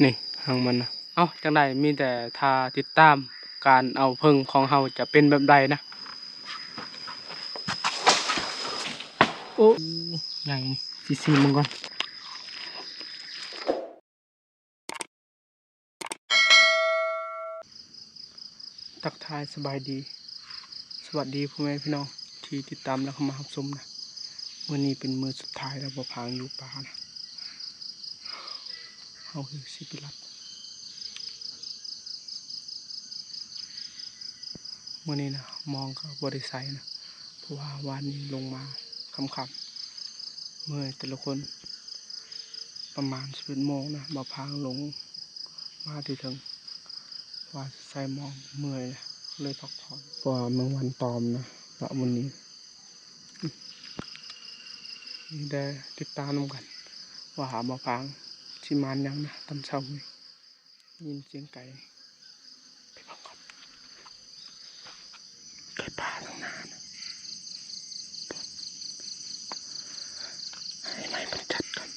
ນີ້ຮັງມັນນະ. ເອົ້າ ຈັ່ງໃດມີແຕ່ຖ້າຕິດຕາມການເອົາເຜິ້ງຂອງເຮົາຈະເປັນແບບໃດນະ. ໂອ້ ໃຫຍ່ນີ້ ຊິຊີມເບິ່ງກ່ອນ. ທັກທາຍສະບາຍດີ ສະຫວັດດີພໍ່ແມ່ພີ່ນ້ອງທີ່ຕິດຕາມ ແລະ ເຂົ້າມາຮັບຊົມນະ. ມື້ນີ້ເປັນມື້ສຸດທ້າຍແລ້ວ ບໍ່ພາງຢູ່ປ່ານະ. ເຮົາຄືຊິໄປລັດ ມື້ນີ້ນະ ມອງກໍບໍ່ໄດ້ໃສ່ນະ ເພາະວ່າວານນີ້ລົງມາຄ່ຳໆ ເມື່ອຍແຕ່ລະຄົນ. ປະມານສິບເອັດໂມງນະ ບ່າວພາງລົງມາທີ່ເທິງ ວ່າຊິໃສ່ມອງ ເມື່ອຍເລີຍພັກຜ່ອນ ເພາະວ່າແມງວັນຕອມນະ ເນາະມື້ນີ້. ນີ້ໄດ້ຕິດຕາມນຳກັນວ່າບ່າວພາງຊິມານຫຍັງນະ ຕອນເຊົ້ານີ້. ໄດ້ຍິນສຽງໄກ່ ໄປເບິ່ງກ່ອນ. ໄກ່ປ່າທາງໜ້ານະ ໃຫ້ໄມ້ມັນຈັດກ່ອນ.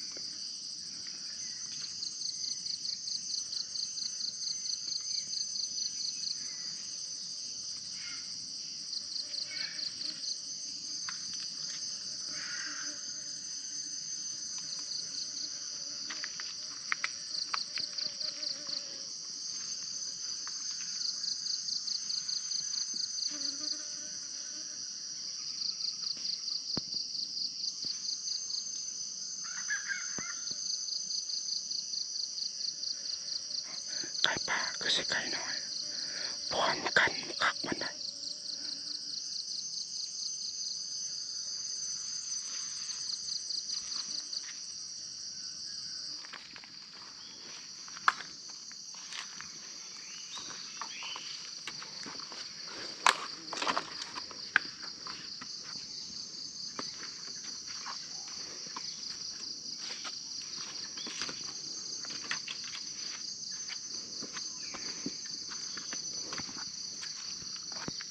ໄກ່ປ່າຄືຊິໄກ່ນ້ອຍ ພວມກັນບໍ່ຄັກປານໃດ. ເ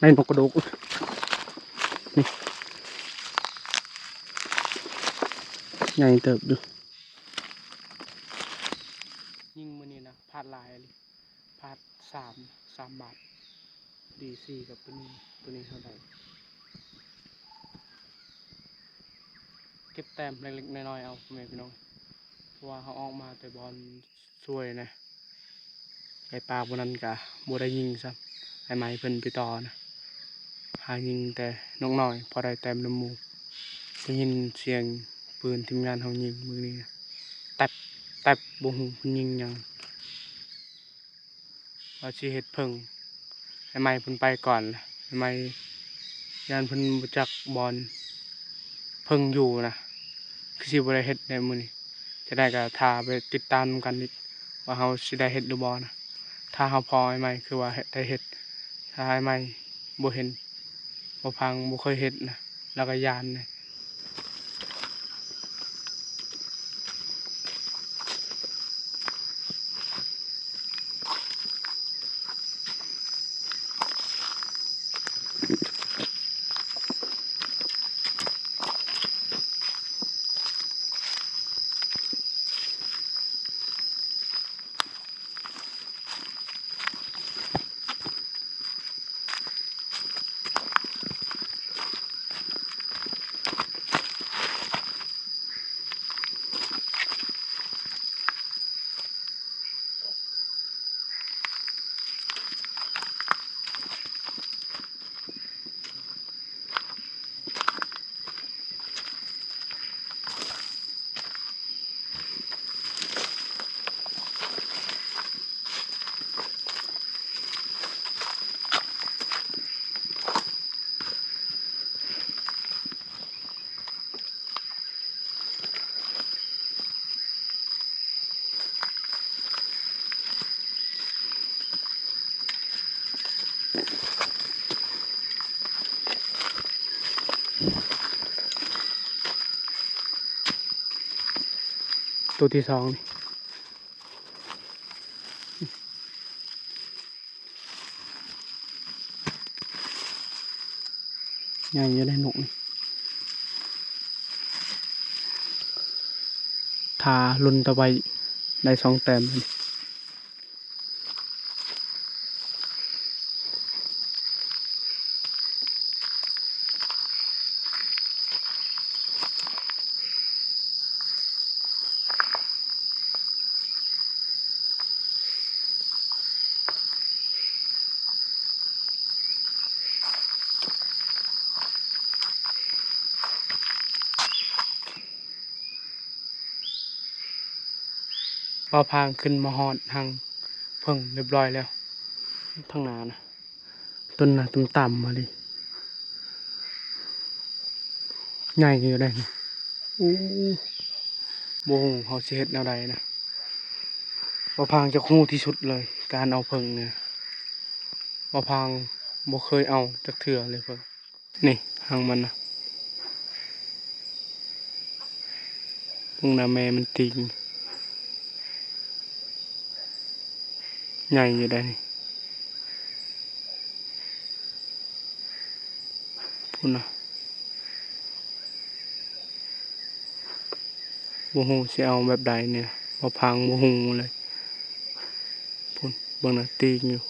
ອ້ນກກະດູກ ນີ້ ໃຫຍ່ເຕີບຢູ່. ຍິງມື້ນີ້ນະ ພາດຫຼາຍອີ່ຫຼີ ພາດສາມ ສາມບາດ ດີສີ່ກັບໂຕນີ້ ໂຕນີ້ເຮົາໄດ້ ເກັບແຕ້ມເລັກໆນ້ອຍໆເອົາ ພໍ່ແມ່ພີ່ນ້ອງ ເພາະວ່າເຮົາອອກມາແຕ່ບ່ອນ ຊ່ວຍນະ ໄອ້ປາຜູ້ນັ້ນກະບໍ່ໄດ້ຍິງຊ້ຳ ອ້າຍໄມ້ເພິ່ນໄປຕໍ່ນະ ຫາຍິງແຕ່ນົກນ້ອຍ ພໍໄດ້ແຕ້ມນຳໝູ່. ໄດ້ຍິນສຽງປືນທີມງານເຮົາຍິງມື້ນີ້ນະ ແຕັບ ແຕັບ ບໍ່ຮູ້ເພິ່ນຍິງຫຍັງ. ວ່າຊິເຮັດເຜິ້ງ ອ້າຍໄມ້ເພິ່ນໄປກ່ອນລະ ອ້າຍໄມ້ຢ້ານເພິ່ນບໍ່ຈັກບ່ອນເຜິ້ງຢູ່ນະ ຄືຊິບໍ່ໄດ້ເຮັດໃນມື້ນີ້. ຈັ່ງໃດກໍຖ້າໄປຕິດຕາມນຳກັນອີກ ວ່າເຮົາຊິໄດ້ເຮັດຫຼືບໍ່ນະ. ຖ້າເຮົາພໍອ້າຍໄມ້ຄືວ່າໄດ້ເຮັດ ຖ້າອ້າຍໄມ້ບໍ່ເຫັນ ບໍ່ພັງ ບໍ່ເຄີຍເຮັດນະ ລາວກໍຢ້ານເດ້. ໂຕທີສອງນີ້ ໃຫຍ່ຢູ່ໃດນົກນີ້ ຖ້າລຸ້ນຕໍ່ໄປໄດ້ສອງແຕ້ມ. ບ່າວພາງຂຶ້ນມາຮອດຮັງເຜິ້ງຮຽບຮ້ອຍແລ້ວ. ທາງໜ້ານະ ຕົ້ນນະຕ່ຳໆມາເລີຍ ໃຫຍ່ຢູ່ໃດ໋. ໂອ້ ບໍ່ຮູ້ເຮົາຊິເຮັດແນວໃດນະ. ບ່າວພາງຈະຮູ້ທີ່ສຸດເລີຍ ການເອົາເຜິ້ງນີ້ ບ່າວພາງບໍ່ເຄີຍເອົາຈັກເທື່ອເລີຍເຜິ້ງ. ນີ້ຮັງມັນນະ ເບິ່ງນະ ແມ່ມັນຕີງ ໃຫຍ່ຢູ່ໃດ໋ນີ້ ພຸ້ນນະ. ບໍ່ຮູ້ຊິເອົາແບບໃດນີ້ ບ່າວພາງບໍ່ຮູ້ເລີຍ. ພຸ້ນ ເບິ່ງນະ ຕີງຢູ່.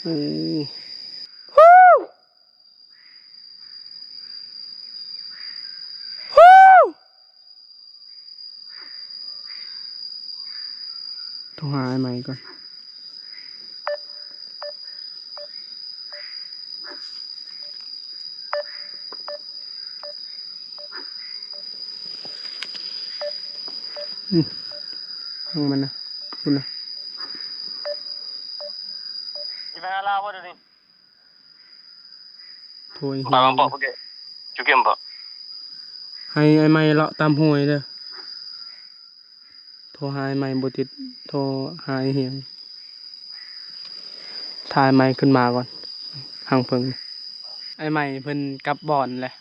ໂອ້ ໂທຫາອ້າຍໃໝ່ກ່ອນ. ອືມ ເບິ່ງມັນນະ ພຸ້ນນະ. ຊິໄປຫາລາວບໍ່ດຽວນີ້? ໂທອີ່ຫຍັງ ບໍ່ ບໍ່ ບໍ່ ຈຸເກມບໍ່? ໃຫ້ອ້າຍໃໝ່ເລາະຕາມຫ້ວຍເດີ. ໂທຫາອ້າຍໃໝ່ບໍ່ຕິດ ໂທຫາອ້າຍຫຽງ. ຖ້າອ້າຍໃໝ່ຂຶ້ນມາກ່ອນ ຮັງເຜິ້ງ. ອ້າຍໃໝ່ເພິ່ນກັບບ່ອນແຫຼະ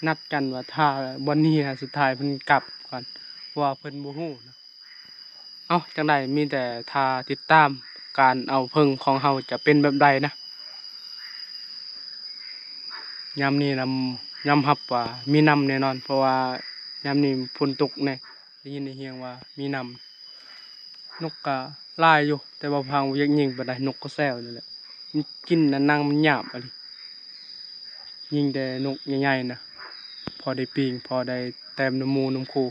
ນັດກັນວ່າຖ້າບ່ອນນີ້ນະ ສຸດທ້າຍເພິ່ນກັບກ່ອນ ເພາະວ່າເພິ່ນບໍ່ຮູ້ນະ. ເອົ້າ ຈັ່ງໃດມີແຕ່ຖ້າຕິດຕາມ ການເອົາເຜິ້ງຂອງເຮົາຈະເປັນແບບໃດນະ. ຍາມນີ້ນຳ ຍອມຮັບວ່າມີນຳແນ່ນອນ ເພາະວ່າຍາມນີ້ຝົນຕົກແນ່ ໄດ້ຍິນໄດ້ຮຽງວ່າມີນຳ. ນົກກະຫຼາຍຢູ່ ແຕ່ວ່າພາງບໍ່ຢາກຍິງປານໃດ ນົກກໍແຊວນີ້ແຫຼະ ມັນກິນອັນໜັງມັນຫຍາບອີ່ຫຼີ. ຍິງແຕ່ນົກໃຫຍ່ໆນະ ພໍໄດ້ປີ້ງ ພໍໄດ້ແຕ້ມນຳໝູ່ນຳຄູ່.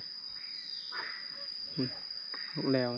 ອືມ ນົກແລວ.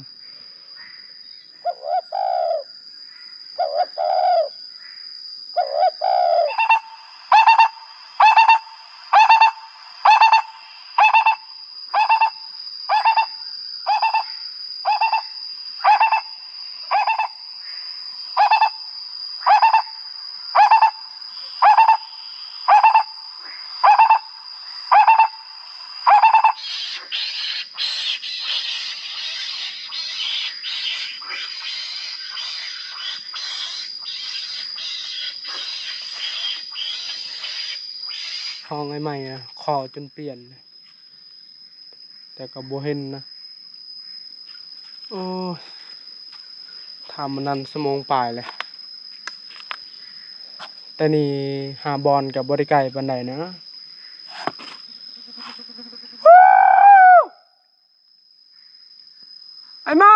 ຫ້ອງອ້າຍໃໝ່ນະ ຂໍຈົນປ່ຽນ ແຕ່ກໍບໍ່ເຫັນນະ. ໂອ້ຍ ຖ້າມື້ນັ້ນຊົ່ວໂມງປາຍແຫຼະ ແຕ່ນີ້ຫາບ່ອນກໍບໍ່ໄດ້ໄກປານໃດນະ. ອ້າຍໃໝ່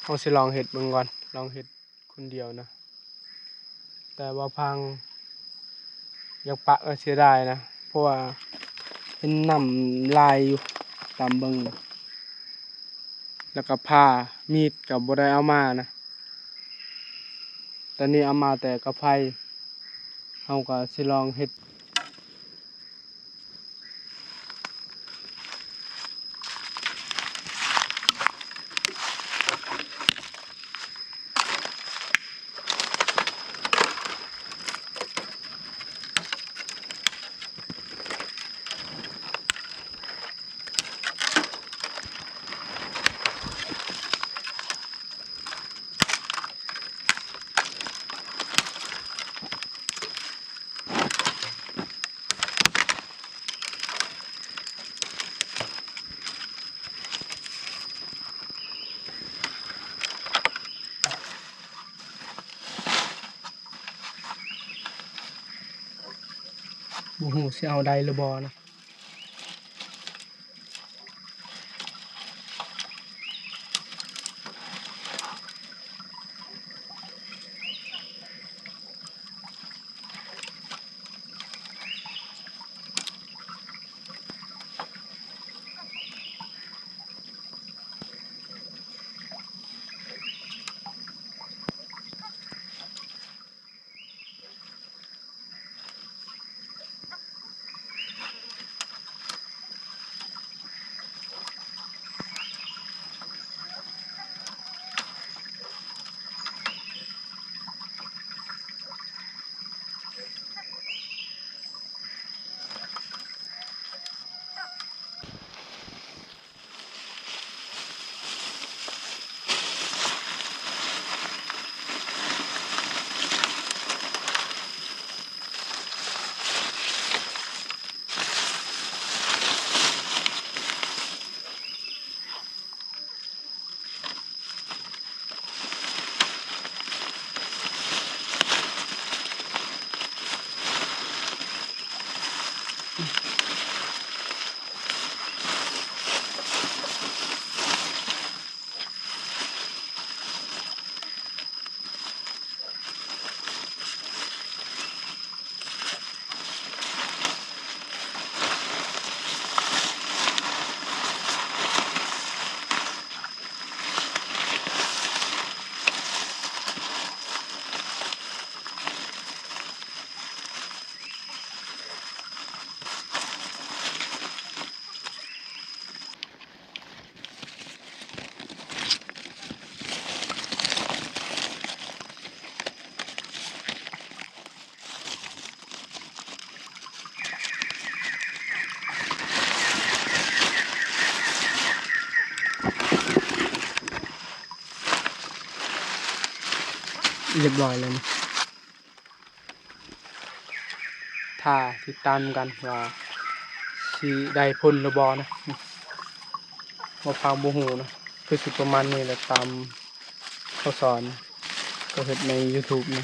ເຮົາຊິລອງເຮັດເບິ່ງກ່ອນ ລອງເຮັດຄົນດຽວນະ ແຕ່ວ່າພັງ ຢາກປະກໍເສຍດາຍນະ ເພາະວ່າເຫັນນ້ຳຫຼາຍຢູ່ ຕາມເບິ່ງ ແລ້ວກໍພ້າ ມີດກໍບໍ່ໄດ້ເອົາມານະ ຕອນນີ້ເອົາມາແຕ່ກະໄຟ. ເຮົາກໍຊິລອງເຮັດ ບໍ່ຮູ້ຊິເອົາໄດ້ຫຼືບໍ່ນະ. ຮຽບຮ້ອຍແລ້ວນີ້. ຖ້າຕິດຕາມນຳກັນວ່າ ຊິໄດ້ຜົນຫຼືບໍ່ນະ ບໍ່ພາງບໍ່ຮູ້ນະ ຄືຊິປະມານນີ້ແຫຼະ ຕາມເຂົາສອນ ເຂົາເຮັດໃນຢູທູບນະ.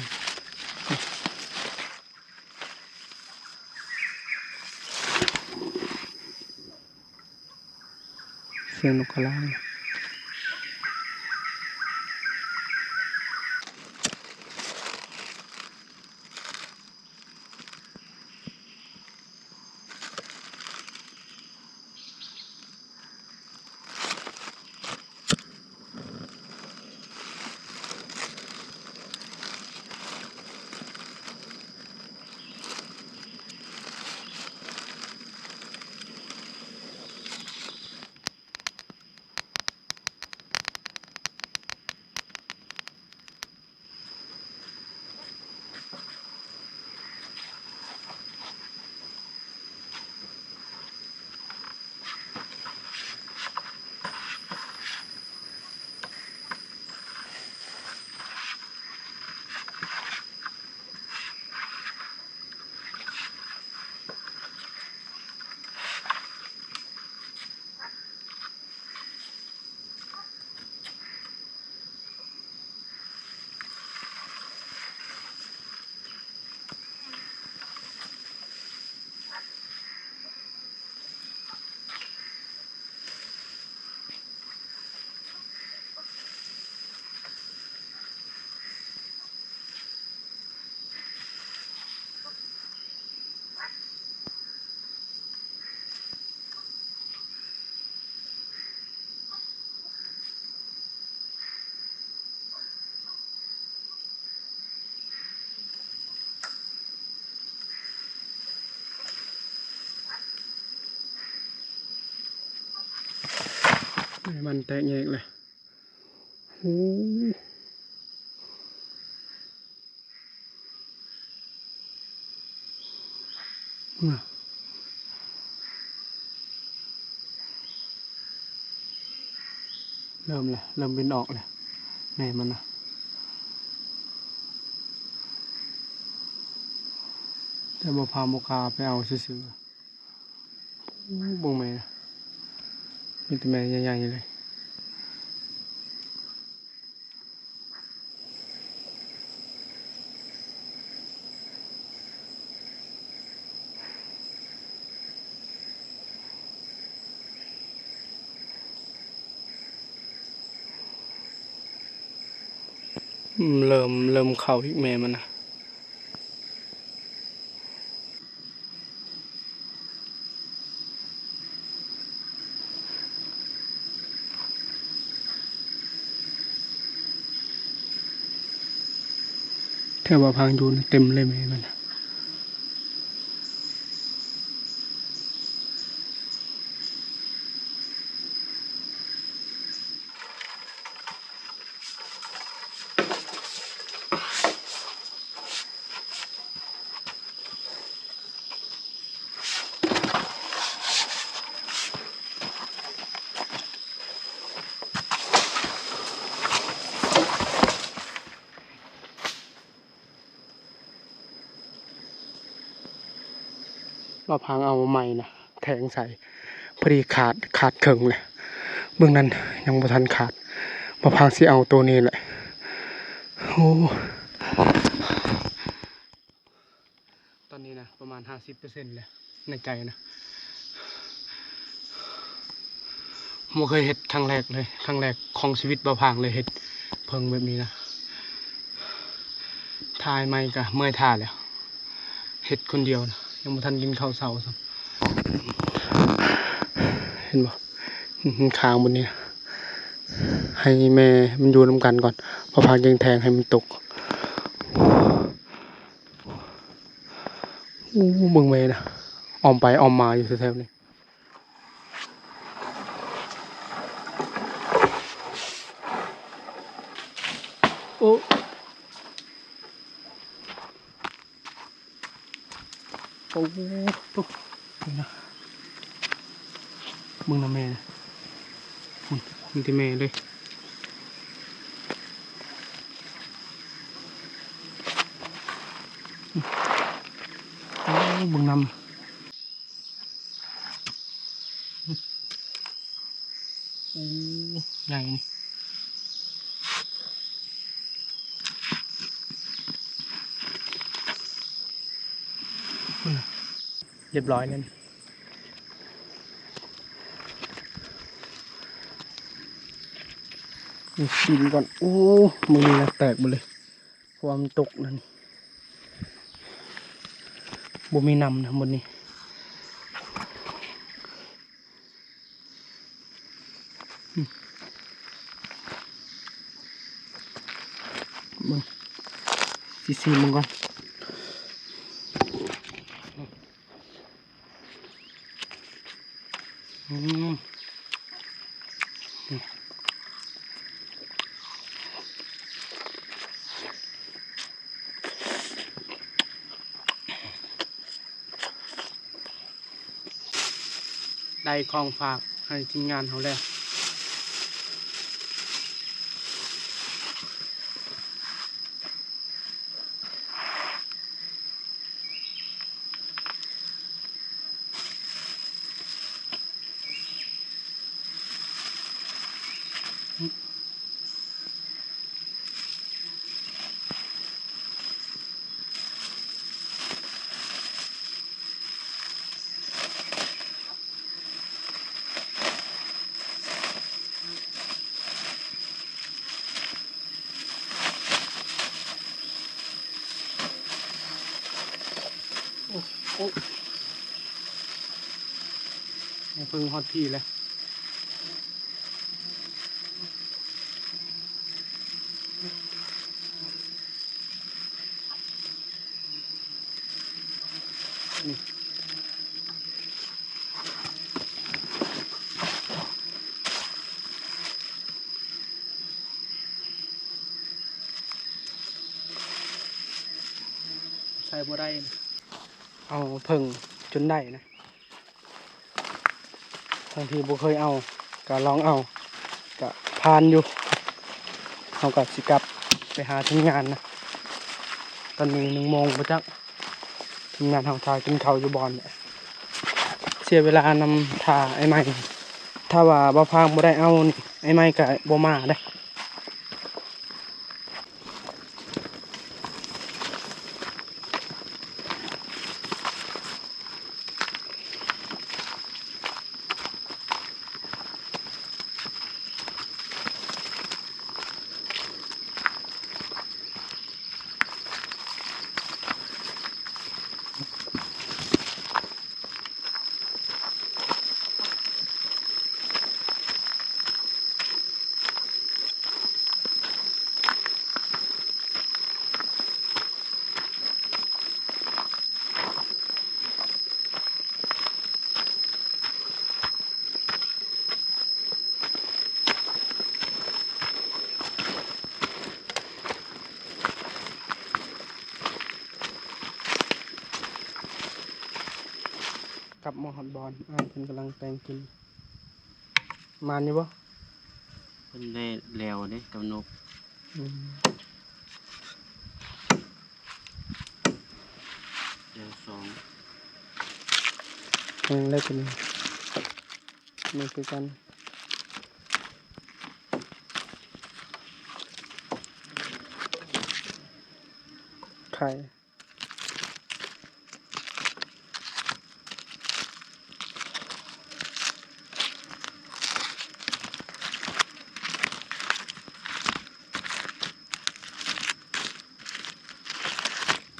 ສຽງນົກກະລາ. ໃບມັນແຕກແຍກເລີຍ. ໂອ້ ນະ ເລີ່ມແລ້ວ ເລີ່ມບິນອອກແລ້ວ ແມ່ມັນນະ ແຕ່ບໍ່ພາບໍ່ກາໄປເອົາຊື່ໆ. ໂອ້ ເບິ່ງແມ່ ມີແຕ່ແມ່ໃຫຍ່ໆເລີຍ. ເລີ່ມ ເລີ່ມເຂົ້າອີກແມ່ມັນນະ. ແຖວບ່າວພາງຢູ່ນະ ເຕັມເລີຍແມ່ມັນນະ. ບ່າວພາງເອົາໄມ້ນະ ແທງໃສ່ ພໍດີຂາດ ຂາດເຄິ່ງແຫຼະ ເບື້ອງນັ້ນຍັງບໍ່ທັນຂາດ ບ່າວພາງຊິເອົາໂຕນີ້ແຫຼະ. ໂອ້ ຕອນນີ້ນະ ປະມານຫ້າສິບເປີເຊັນແລ້ວ ໃນໃຈນະ ບໍ່ເຄີຍເຮັດ ຄັ້ງແລກເລີຍ ຄັ້ງແລກຂອງຊີວິດບ່າວພາງເລີຍ ເຮັດເຜິ້ງແບບນີ້ນະ. ຖ່າຍໃໝ່ກະເມື່ອຍຖ້າແລ້ວ ເຮັດຄົນດຽວນະ ຍັງບໍ່ທັນກິນເຂົ້າເຊົ້າຊ້ຳ. ເຫັນບໍ່ ມັນຄ້າງບນນີ້ນະ ໃຫ້ແມ່ມັນຢູ່ນຳກັນກ່ອນ ບ່າວພາງຈຶ່ງແທງໃຫ້ມັນຕົກ. ໂອ້ ເບິ່ງແມ່ນະ ອ້ອມໄປອ້ອມມາຢູ່ແຖວໆນີ້. ໂອ້ ໂອ້ ໂອ້ ເບິ່ງນະ ເບິ່ງນະແມ່ນະ ພຸ້ນ ມີແຕ່ແມ່ເລີຍ. ໂອ້ ເບິ່ງນຳ. ໂອ້ ໃຫຍ່ນີ້ ພຸ້ນນະ ຮຽບຮ້ອຍແລ້ວນີ້. ມາຊິມກ່ອນ. ໂອ້ ມື້ນີ້ນະແຕກເບິດເລີຍ ເພາະວ່າມັນຕົກນັ້ນ ບໍ່ມີນ້ຳນະໝົດນີ້. ເບິ່ງ ຊິຊີມເບິ່ງກ່ອນ. ອືມ ໄດ້ຂອງຝາກໃຫ້ທີມງານເຮົາແລ້ວ. ໂອ້ ໂອ້ ໃຫ້ເພິ່ງຮອດພີ້ແລ້ວ. ໃສ່ບໍ່ໄດ້ ເອົາເຜິ້ງຈົນໄດ້ນະ. ທັງທີ່ບໍ່ເຄີຍເອົາ ກະລອງເອົາ ກະຜ່ານຢູ່. ເຮົາກະຊິກັບໄປຫາທີມງານນະ. ຕອນນີ້ໜຶ່ງໂມງບໍ່ຈັກ ທີມງານເຮົາຖ້າກິນເຂົ້າຢູ່ບ່ອນ ເສຍເວລານຳຖ້າອ້າຍໃໝ່. ຖ້າວ່າບ່າວພາງບໍ່ໄດ້ເອົານີ້ ອ້າຍໃໝ່ກະບໍ່ມາເດ້. ກັບມາຮອດບ່ອນ ອ້າຍເພິ່ນກຳລັງແຕ່ງກິນ. ໝານຢູ່ບໍ່? ເພິ່ນໄດ້ແລ້ວເດ້ກັບນົກ. ອືມ ແລ້ວສອງ ຍັງໄດ້ກິນ ນີ້ຄືກັນ ໄຂ່.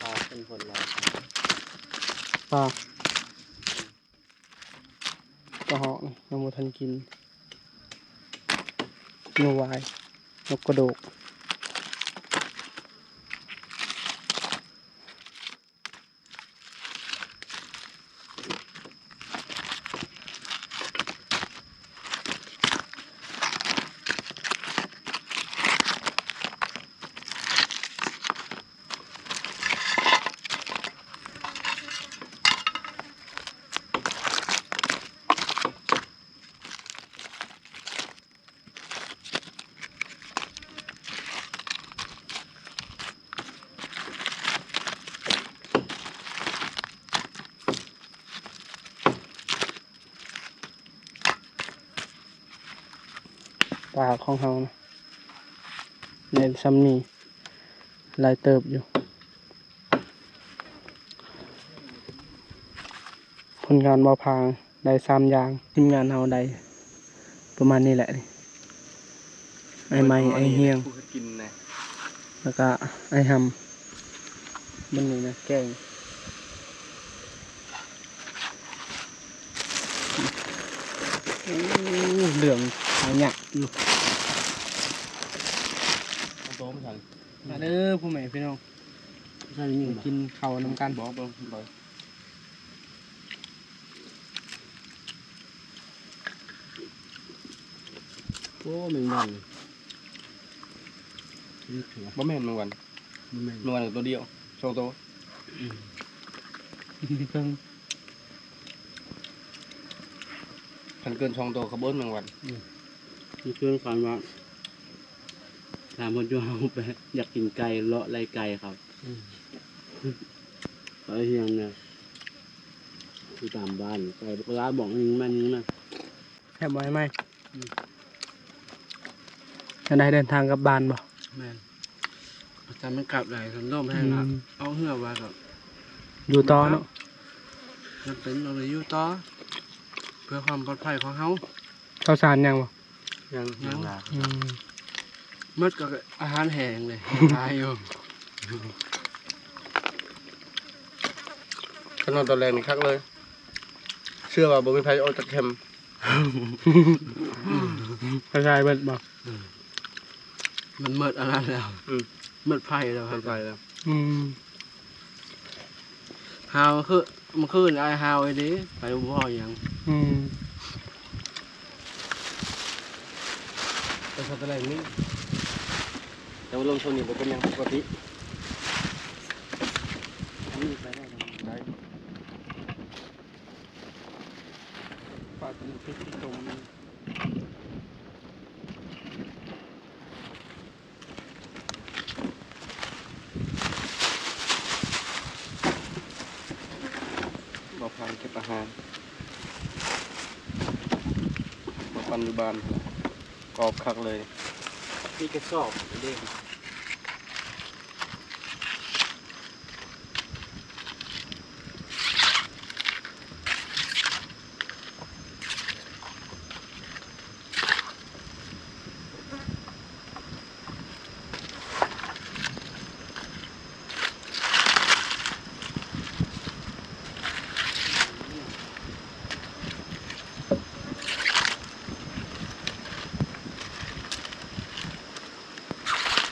ປາເປັນຄົນລາວ ປາ ກະເຫາະນີ້ຍັງບໍ່ທັນກິນ ນົກຫວາຍ ນົກກະໂດກ. ໂ ປາຂອງເຮົານະ ໄດ້ຊ່ຳນີ້ ຫຼາຍເຕີບຢູ່. ຜົນງານບໍ່ພາງ ໄດ້ສາມຢ່າງ. ທີມງານເຮົາໄດ້ປະມານນີ້ແຫຼະ ນີ້ ອ້າຍໄມ້ ອ້າຍຮຽງ ແລ້ວກະອ້າຍຮຳ. ມັນນີ້ນະ ແກງ ໂອ້ ເຫຼືອງຫາຍາກຢູ່. ມາເດີພໍ່ແມ່ພີ່ນ້ອງ ກິນເຂົ້ານຳກັນ. ໂອ້ ແມງວັນ ບໍ່ແມ່ນແມງວັນ ບໍ່ແມ່ນ ແມງວັນໂຕດຽວ ສອງໂຕ. ອືມ ຄັນເກີນສອງໂຕເຂົາບໍ່ເອີ້ນແມງວັນ. ອືມ ມີເພື່ອນຝັນວ່າ ຖາມເພິ່ນຢູ່ເຮົາໄປ ຢາກກິນໄກ່ ເລາະໄລ່ໄກ່ເຂົາ. ອືມ ໄປຮຽງນະ ຢູ່ຕາມບ້ານ ໄປບັກຫຼາຍ ບອກຍິງມາຍິງມາ. ແຊບບໍ່ອ້າຍໄມ້? ອືມ ຈັ່ງໃດ ເດີນທາງກັບບ້ານບໍ່? ແມ່ນ ອາກາດມັນກັບໄດ້ ຄັນລົມແຮງ ອືມ ອອກເຮືອວ່າກໍຢູ່ຕໍ່ເນາະ ຈຳເປັນຕ້ອງໄດ້ຢູ່ຕໍ່ ເພື່ອຄວາມປອດໄພຂອງເຮົາ. ເຂົ້າສານຍັງບໍ່? ຍັງ ຍັງ ອືມ ໝົດກໍອາຫານແຫ້ງເລີຍ ຫຼາຍຢູ່. ຄັນນອນຕອນແລງນີ້ຄັກເລີຍ ເຊື່ອວ່າບໍ່ມີໃຜອອກຈາກແຄມ. ກະຊາຍເບິດບໍ່? ອືມ ມັນໝົດອັນນັ້ນແລ້ວ. ອືມ ໝົດໄຟແລ້ວ ໝົດໄຟແລ້ວ. ອືມ ຫາວຄື ມື້ຄືນອ້າຍຫາວອີ່ຫຼີ ໄປບໍ່ພໍຫຍັງ. ອືມ ແຕ່ສັກແຕ່ແລງນີ້ ແຕ່ວ່າລົມຊ່ວງນີ້ບໍ່ເປັນຫຍັງ ປົກກະຕິ. ອັນນີ້ໄປໄດ້ ໄດ້ ປາກະຕິຕົງ. ບໍ່ຜ່ານເກັບອາຫານ ມາປັ່ນຢູ່ບ້ານ ກອບຄັກເລີຍ ມີກະສອບເດ້.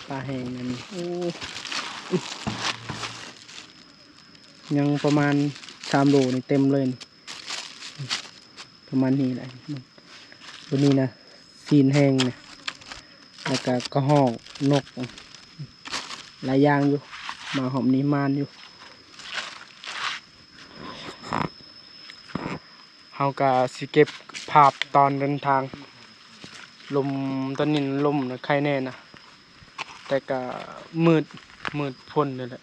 ປາແຫ້ງອັນນີ້ ໂອ້ ຍັງປະມານສາມໂລນີ້ເຕັມເລີຍ ປະມານນີ້ແຫຼະ. ໂຕນີ້ນະ ຊີ້ນແຫ້ງນະ ແລ້ວກະກະຮອກນົກ ຫຼາຍຢ່າງຢູ່. ມາຮອບນີ້ໝານຢູ່. ເຮົາກະຊິເກັບພາບຕອນເດີນທາງ. ລົມ ຕອນນີ້ລົມນະ ໄຄແນ່ນະ ແຕ່ກະມືດ ມືດຝົນນີ້ແຫຼະ.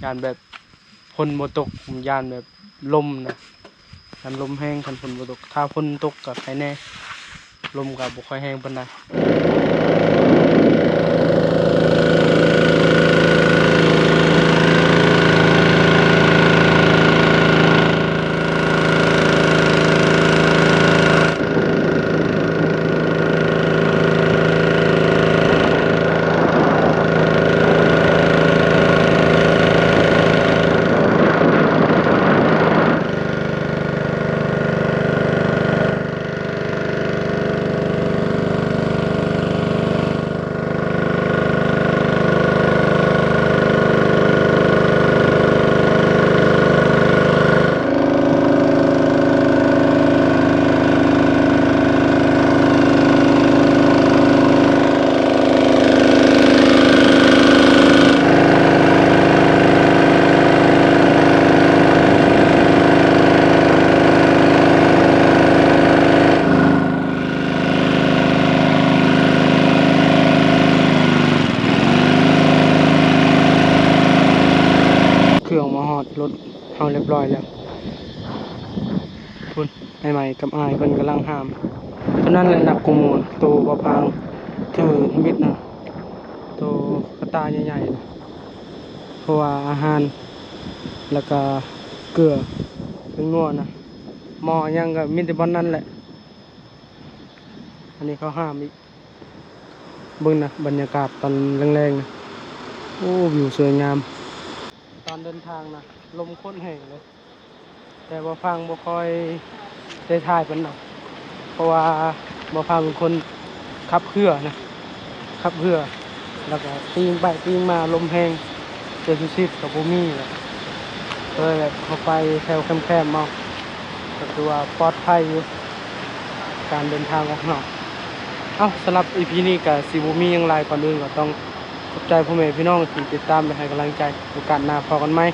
ຢ້ານແບບຝົນບໍ່ຕົກ ຢ້ານແບບລົມນະ ຢ້ານລົມແຮງ ຄັນຝົນບໍ່ຕົກ. ຖ້າຝົນຕົກກະໄຄແນ່ ລົມກະບໍ່ຄ່ອຍແຮງປານໃດ. ເຄື່ອງມາຮອດລົດເຮົາຮຽບຮ້ອຍແລ້ວ. ພຸ້ນ ອ້າຍໃໝ່ກັບອ້າຍເພິ່ນກຳລັງຫາມ ໂຕນັ້ນແຫຼະໜັກກວ່າໝູ່ ໂຕບໍ່ພາງຖືທຳອິດນະ ໂຕກະຕ່າໃຫຍ່ໆນະ ເພາະວ່າອາຫານ ແລ້ວກະເກືອ ແປ້ງນົວນະ ໝໍ້ຫຍັງກະມີແຕ່ບ່ອນນັ້ນແຫຼະ. ອັນນີ້ເຂົາຫ້າມອີກ ເບິ່ງນະ ບັນຍາກາດຕອນແລງໆນະ ໂອ້ ວິວສວຍງາມ. ຕອນເດີນທາງນະ ລົມໂຄດແຮງເລີຍ ແຕ່ບໍ່ຟັງ ບໍ່ຄ່ອຍໄດ້ຖ່າຍປານໃດ ເພາະວ່າບໍ່ຟັງເປັນຄົນຂັບເຮືອນະ ຂັບເຮືອ ແລ້ວກະຕີງໄປຕີງມາ ລົມແຮງ ເສື້ອຊູຊີບກະບໍ່ມີແຫຼະ ເລີຍແບບເຮົາໄປແຖວແຄມໆເອົາ ກະຖືວ່າປອດໄພຢູ່ ການເດີນທາງຂອງເຮົາ. ເອົ້າ ສຳລັບອີພີນີ້ກະຊິບໍ່ມີຫຍັງຫຼາຍ ກ່ອນອື່ນກະຕ້ອງຂອບໃຈພໍ່ແມ່ພີ່ນ້ອງທີ່ຕິດຕາມ ແລະ ໃຫ້ກຳລັງໃຈ. ໂອກາດໜ້າພໍ້ກັນໃໝ່.